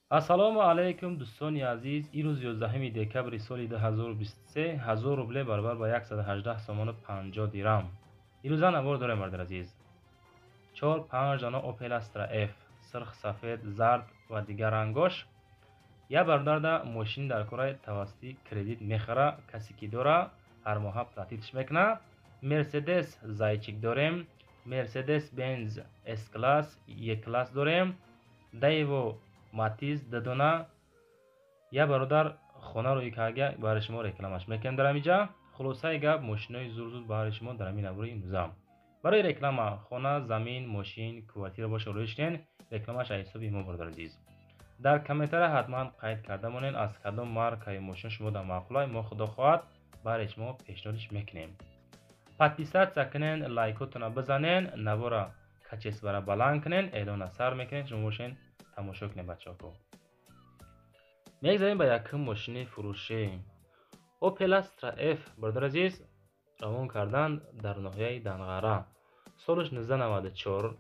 Ассалому алайкум, дӯстони азиз. Ирӯз 11 декабри соли 2023, 1000 рубле баробар ба 118 сомону 50 дирам. Ирӯза навор дорем, бародари азиз. 4-5 дона Opel Astra F, сирх, сафед, зард ва дигар рангош. Як бародарда мошин дар кораи тавассути кредит мехара, касе ки дора ҳар моҳа платитш мекуна. Mercedes Зайчик дорем, Mercedes Benz S-класс, E-класс дорем, Daewoo Matiz додона. Як бародар хона рӯи карга барои шумо рекламаш мекунем дар ҳаминҷа. Хулосаи гап, мошинои зур-зур барои шумо дар ҳамин навори имрӯза. Барои реклама хона, замин, мошин, квартира боша рӯй шунен, рекламаш аз ҳисоби мо, бародари азиз. Дар комментария ҳатман қайд карда монед, аз кадом маркаи мошин шумо дар маъқулай, мо худо хоҳад барои шумо пешниҳодш мекунем. Подписаться кунен, лайкотона бизанен, навора качествара баланд кунен, эълона сар мекунен, шумо бошен тамошо кунед, бачаҳо. Мегзарем ба якум мошини фурӯшӣ. Opel Astra F, бародари азиз, равон кардан дар ноҳияи Данғара. Солаш 1994,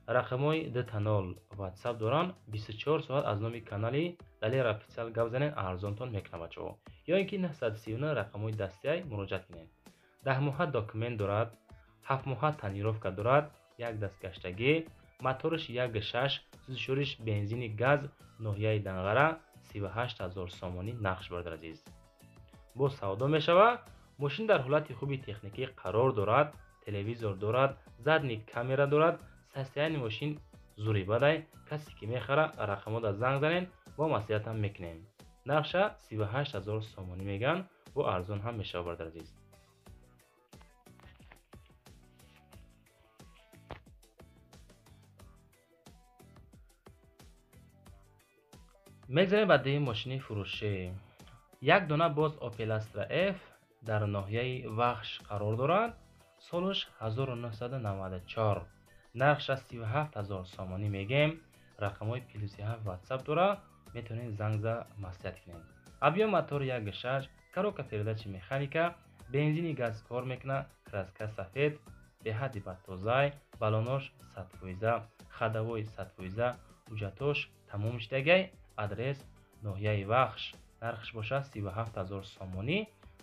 рақамҳои 2-0 WhatsApp доранд, 24 соат аз номи канали Далер Официал гап занен, арзонтон мекунад, бачаҳо. Ё ин ки 939 рақамҳои дастиай муроҷиат кунед. 10 моҳа документ дорад, 7 моҳа тонировка дорад, як дастгаштагӣ, мотораш 1.6, сӯзишвориш бензини газ, ноҳияи Данғара, 38000 сомонӣ нақш, бародари азиз. Боз савдо мешавад. Мошин дар ҳолати хуби техникӣ қарор дорад, телевизор дорад, задний камера дорад, состояние мошин зури бадай. Касе ки мехара, рақамҳода занг занен, бо маслиҳатам мекунем. Нархша 38000 сомонӣ мегӯянд, бо арзон ҳам мешавад, бародари азиз. Мегзарем ба дуюм мошини фурӯшӣ. Як дона боз Opel Astra F дар ноҳияи Вахш қарор дорад. Солаш 1994, нархша 37000 сомонӣ мегем. Рақамҳои плюси 7 WhatsApp дора, метавонед занг за маслиҳат кунед. Объем мотор 1.6, коробка передачи механика, бензини газ кор мекунад, краска сафед, беҳадди бадтозай, баллонош 100%, ходовой 100%, ҳуҷҷатош тамом шудагай. Адрес ноҳияи Вахш, нархш бошад 37000 сомонӣ,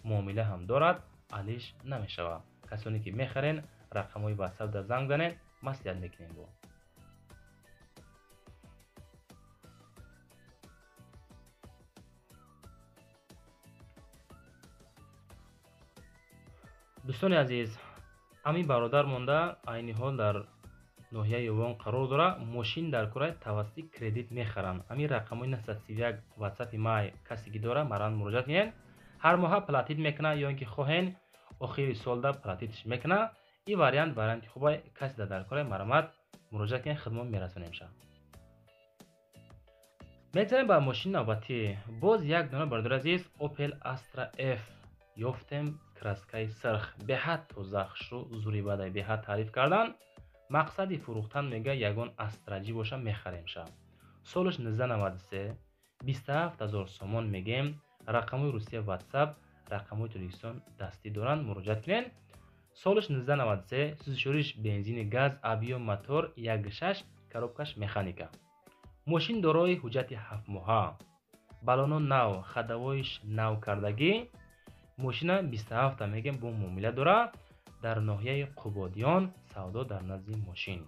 муомила ҳам дорад, алиш намешавад. Касоне ки мехарен, рақамҳои WhatsApp да занг занен, маслиҳат мекунем бо. Дӯстони азиз, ҳамин бародар монда айни ҳол дар ноҳияи Ёвон қарор дорад, мошин дар кораи тавассути кредит мехаранд. Ҳамин рақамҳои 931 WhatsApp май касе ки дорад, маран муроҷиат кунед. Ҳар моҳа платит мекунад, ё ин ки хоҳен охири солда платитш мекунад. Ин вариант варианти хубай, касе дар кораи марамат муроҷиат кунед, хидмат мерасонем ша. Мегзарем ба мошини навбатӣ. Боз як дона, бародари азиз, Opel Astra F ёфтем, краскаи сирх, беҳад тоза, хушрӯ, зури бадай, беҳад таъриф кардан. Мақсади фурӯхтан мега ягон Астраҷӣ боша мехарем ша. Солаш 1993, 27000 сомон мегем. Рақамҳои Русия WhatsApp, рақамҳои Тоҷикистон дастӣ доранд, муроҷиат кунед. Солаш 1993, сӯзишвориш бензини газ, объем мотор 1.6, коробкаш механика. Мошин дорои ҳуҷҷати 7 моҳа, баллоно нав, ходовоиш нав кардагӣ. Мошина 27 мегем, бо муомила дорад. Дар ноҳияи Қубодиён савдо дар назди мошин.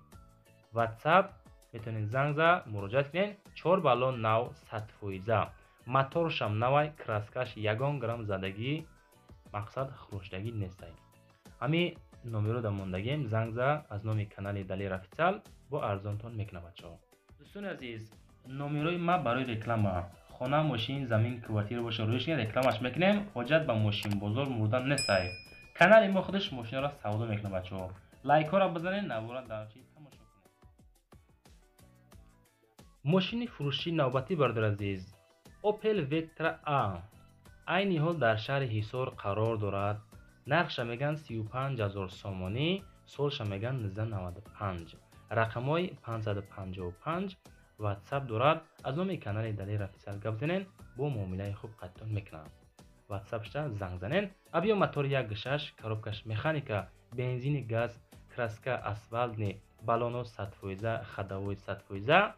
WhatsApp метавонед занг за муроҷиат кунед. 4 баллон нав 100%, моторшам навай, краскаш ягон грамм задагӣ, мақсад хурӯшдагӣ нестай. Ҳамин номеро да мондагем, занг за аз номи канали Далер Официал бо арзонтон мекунад, бачаҳо. Дӯстони азиз, номерои ма барои реклама хона, мошин, замин, квартира боша рӯй шунед, рекламаш мекунем. Ҳоҷат ба мошинбозор мурдан нестай. Канали мо худаш мошинаро савдо мекунад, бачаҳо. Лайкҳоро бизанед, навора дар чи тамошо кунед. Мошини фурӯшии навбатӣ, бародари азиз, Opel Vectra A айни ҳол дар шаҳри Ҳисор қарор дорад. Нархша мегӯянд 35000 сомонӣ, солша мегӯянд 1995, рақамҳои 555 WhatsApp дорад. Аз номи канали Далер Официал гап занен, бо муомилаи хуб қайдтон мекунанд. WhatsApp-ша занг занен. Объем мотор 1.6, коробкаш механика, бензини газ, краска асфалтни, баллоно 100%, ходовой 100%.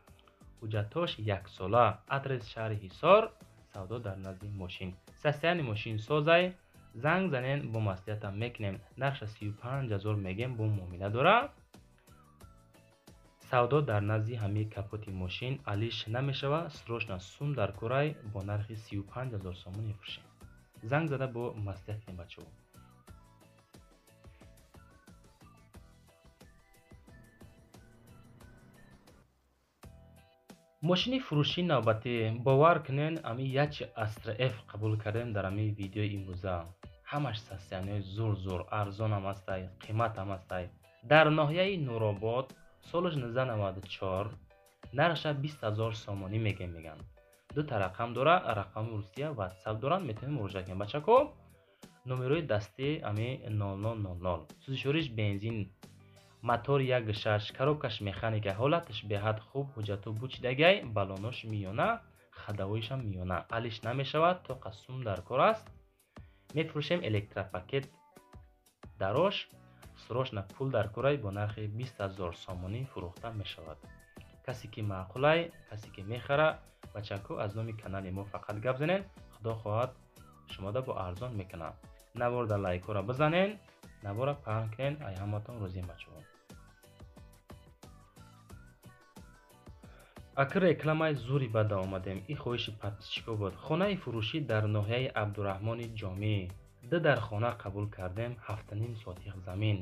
Ҳуҷҷатош яксола. Адрес шаҳри Ҳисор, савдо дар назди мошин. Состояние мошин созай, занг занен, бо маслиҳатам мекунем. Нархша 35 000 мегем, бо муомила дора. Савдо дар назди ҳамаи капоти мошин, алиш намешава, срочно сум дар корай, бо нархи 35 000 сомон мефурӯшем. Занг зада бо маслиҳат кунем, бачаҳо. Мошини фурӯшии навбатӣ, бовар кунен, ами ячи Астра Ф қабул кардем дар ами видеои имрӯза. Ҳамаш состояниҳои зур зур, арзонам ҳастай, қиматам ҳастай. Дар ноҳияи Нуробод, солаш 1994, нархша 20 000 сомонӣ мегем, меган. Дута рақам дора, рақами Русия, Ватсап доранд, метавонем муроҷиат кунем. Бачако, номерои дастӣ ами 0000. Сӯзишвориш бензин, мотор 1,6, коробкаш механика, ҳолаташ беҳад хуб, ҳуҷҷату бучидагай, баллонош миёна, ходовойшам миёна, алиш намешавад, тоқа сум дар кор аст. Мефурӯшем, электропакет дарош, срочно пул дар корай, бо нархи 20 000 сомонӣ фурӯхта мешавад. Касе ки маъқулай, касе ки мехара, бачако, аз номи канали мо фақат гап занен, худо хоҳад шумода бо арзон мекунад. Наворда лайкҳоро бизанен, навора паҳн кунен, ай ҳаматон розием, бачаҳо. Акр рекламаи зури бада омадем. И хоҳиши подписчико буд. Хонаи фурӯшӣ дар ноҳияи Абдураҳмони Ҷомӣ. Ду дар хона қабул кардем, 7,5 сотих замин.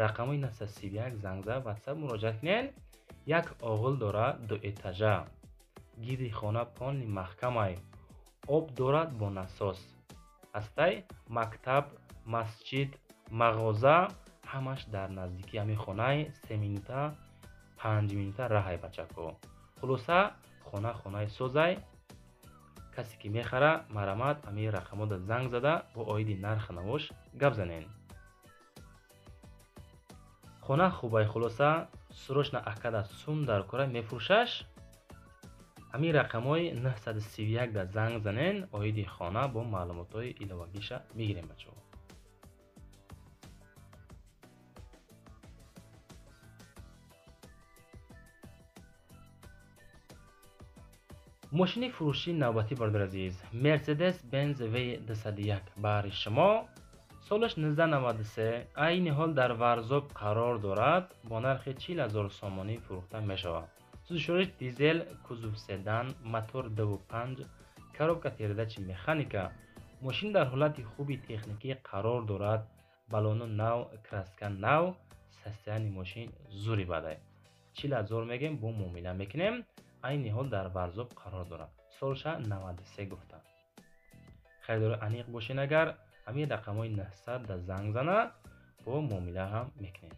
Рақамҳои 931 занг зада Ватсап муроҷиат кунен. Як оғил дора, дуэтажа. Гирди хона полный маҳкамай. Об дорад бо насос. Ҳастай мактаб, масҷид, мағоза ҳамаш дар наздикии ҳамин хонаи, 3 минута, 5 минута раҳай, бачако. Хулоса, хона хонаи созай. Касе ки мехара, марамат, ҳамин рақамҳода занг зада бо оиди нархи навош гап занен. Хона хубай, хулоса, срочно акада сум дар кора, мефурӯшаш. Ҳамин рақамҳои 931 да занг занен, оиди хона бо маълумотҳои иловагиша мегирем, бачаҳо. Мошини фурӯшии навбатӣ, бародари азиз, Мерседес Бенз В201 баҳри шумо, солаш 1993, айни ҳол дар Варзоб қарор дорад, бо нархи 40 000 сомонӣ фурӯхта мешавад. Сӯзишвориш дизел, кузов седан, мотор 2,5, коробка передачи механика. Мошин дар ҳолати хуби техникӣ қарор дорад, баллону нав, краска нав, состояние мошин зури бадай. 40 000 мегем, бо муомила мекунем. Айни ҳол дар Варзоб қарор дорад, солша 93 гуфта. Харидори аниқ бошен, агар ҳамин рақамҳои 900 да занг зана, бо муомила ҳам мекунем.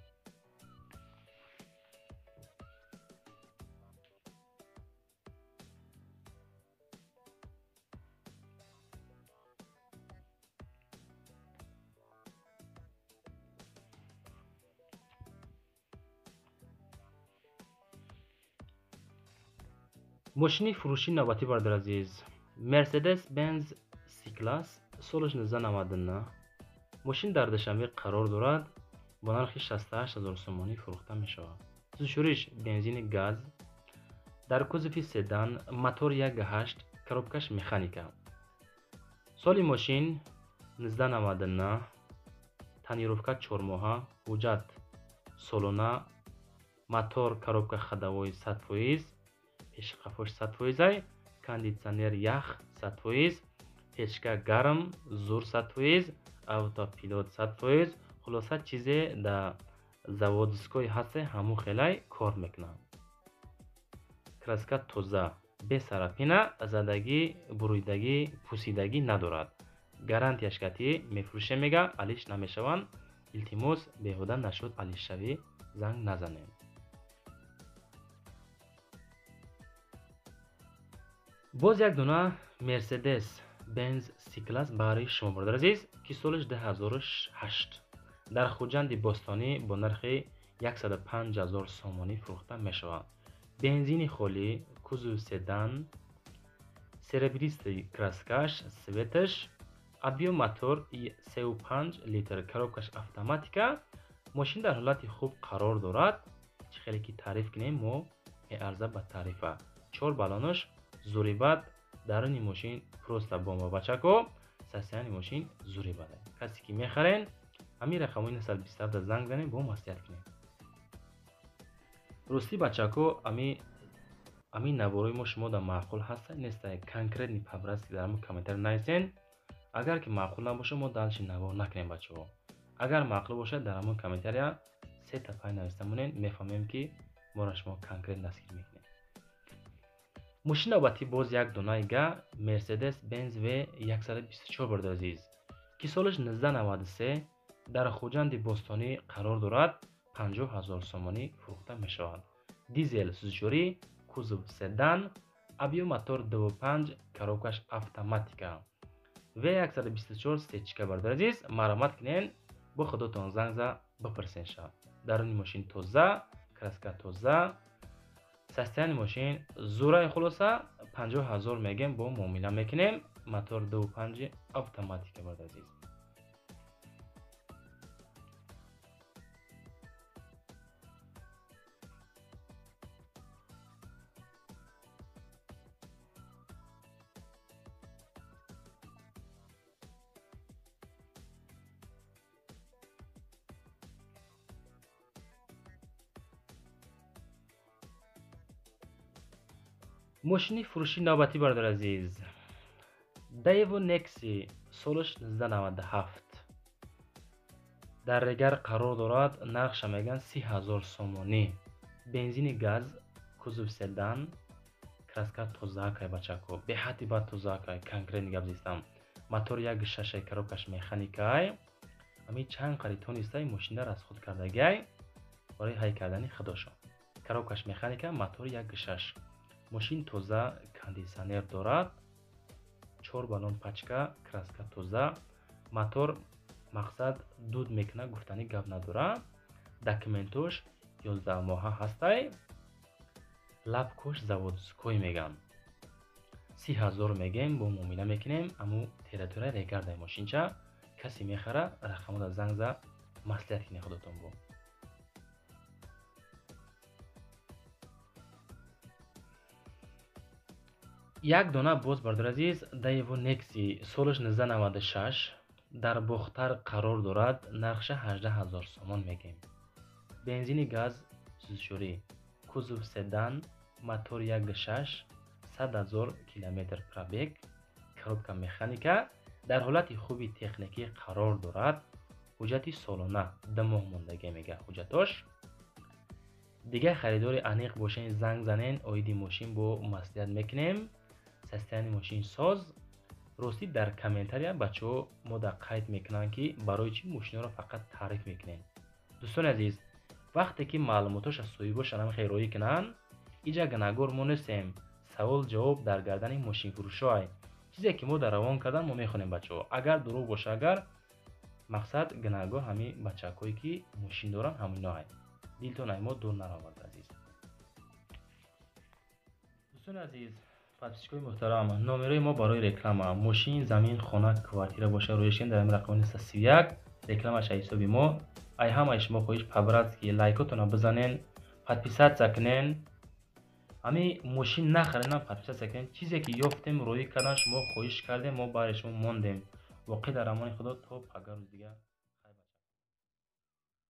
Мошини фурӯшии навбатӣ, бародари азиз, Мерседес Бенз С класс, солаш 1999, мошин дар Душанбе қарор дорад, бо нархи 68 000 сомонӣ фурӯхта мешавад. Сӯзишвориш бензини газ, дар кузови седан, мотор 1,8, коробкаш механика. Соли мошин 1999, тонировка 4 моҳа, ҳуҷҷат солона, мотор, коробка, ходовой 100%, пешқафош 100%ай, кондитсионер ях 100%, печка гарм зур 100%, автопилот 100%. Хулоса, чизе да заводской ҳасте, ҳамун хелай кор мекунад. Краска тоза, бесарапина, задагӣ, буруидагӣ, пусидагӣ надорад. Гарантияш катӣ мефурӯшем, мега, алиш намешаванд. Илтимос, беҳуда нашуд алишшавӣ занг назанем. Боз як дона Мерседес Бенз С класс баҳри шумо, бародари азиз, ки солаш 2008, дар Хуҷанди Бостонӣ бо нархи 105 000 сомонӣ фурӯхта мешавад. Бензини холӣ, кузов седан, серебристый краскаш, цветаш, объем мотор 3,5 литр, коробкаш автоматика. Мошин дар ҳолати хуб қарор дорад. Чӣ хеле ки таъриф кунем, мо меарза ба таърифа. 4 баллонаш зурибад, даруни мошин просто бомба бачако, состояние мошин зурибад. Касе ки мехарен, ҳамин рақамҳои 927 занг занем, бо маслиҳат кунем. Рости бачако, ами наворои мо шумо дар маъқул ҳаста неста, конкретный по-братски дар ҳамон комментарий нависен. Агар ки маъқул набошад, мо дальше навор накунем бачаҳо. Агар маъқул бошад, дар ҳамон комментария сета пай нависта монен, мефаҳмем ки моро шумо конкрет дастгир мекунем. Мошин навбатӣ боз як донаи га Mercedes Benz V124 бародари азиз, ки солаш 1993 дар Хуҷанди Бостонӣ қарор дорад, 50 000 сомонӣ фурӯхта мешавад. Дизел сӯзишворӣ, кузов седан, объем мотор 2.5, коробкаш автоматика. V124 сечка бародари азиз, марҳамат кунен, бо худотон занг за бипурсен ша. Даруни мошин тоза, краска тоза, состояние мошин зураи. Хулоса 50 000 мегем, бо муомила мекунем. Мотор 2.5 автоматика бародари азиз. Мошини фурӯши навбатӣ бародари азиз, Daewoo Nexi, солаш 1997 дар Регар қарор дорад, нархша мегӯянд 30 000 сомонӣ. Бензини газ, кузов седан, краска тозаакай бачако, беҳадди бад тозаакай, конкретно гап зистам. Мотор 1.6, коробкаш механикай. Ами чанд қари тонистай мошина расход кардагиай барои ҳай кардани худошон. Коробкаш механика, мотор 1.6. Мошин тоза, кондитсионер дорад, 4 баллон пачка, краска тоза, мотор мақсад дуд мекунад, гуфтанӣ гап надора. Документош 11 моҳа ҳастай, лапкош заводской меган. 30 000 мегем, бо муомила мекунем. Аму территория Регардай мошинча. Касе мехара, рақамода занг за маслиҳат кунед худотон бо. Як дона боз бародари азиз Daewoo Nexi, солаш 1996 дар Бохтар қарор дорад, нархша 18 000 сомон мегем. Бензини газ сӯзишворӣ, кузов седан, мотор 1.6, 100 000 километр пробег, коробка механика, дар ҳолати хуби техникӣ қарор дорад. Ҳуҷҷати солона, 2 моҳ мондагӣ мега ҳуҷҷатош. Дигар харидори аниқ бошен, занг занен, оиди мошин бо маслиҳат мекунем. Состояние мошин соз. Ростӣ дар комментария бачаҳо мо дар қайд мекунанд, ки барои чӣ мошинҳоро фақат таъриф мекунем. Дӯстони азиз, вақте ки маълумотоша соҳибоша намехоҳ роӣ кунанд, иҷа гунаҳгор мо нестем. Савол ҷавоб дар гардани мошинфурӯшоай. Чизе ки мо дар равон кардан, мо мехонем бачаҳо. Агар дурӯғ боша, агар мақсад гунаҳгор ҳамин бачакҳое ки мошин доранд, ҳаминоай. Дилтон ай мо дур наравад, азиз. Дӯстони азиз, подписчикои муҳтарам, номерои мо барои реклама, мошин, замин, хона, квартира боша, рӯешкен дар ҳамин рақами 931. Рекламаш ай ҳисоби мо. Ай ҳамаи шумо хоҳиш по-братски лайкотона бизанен, подписаться кунен. Ҳами мошин нахаренам, подписаться кунен. Чизе ки ёфтем, роӣ кардан, шумо хоҳиш кардем, мо барои шумо мондем. Воқеъ дар амони Худо то пага рӯзи дигар.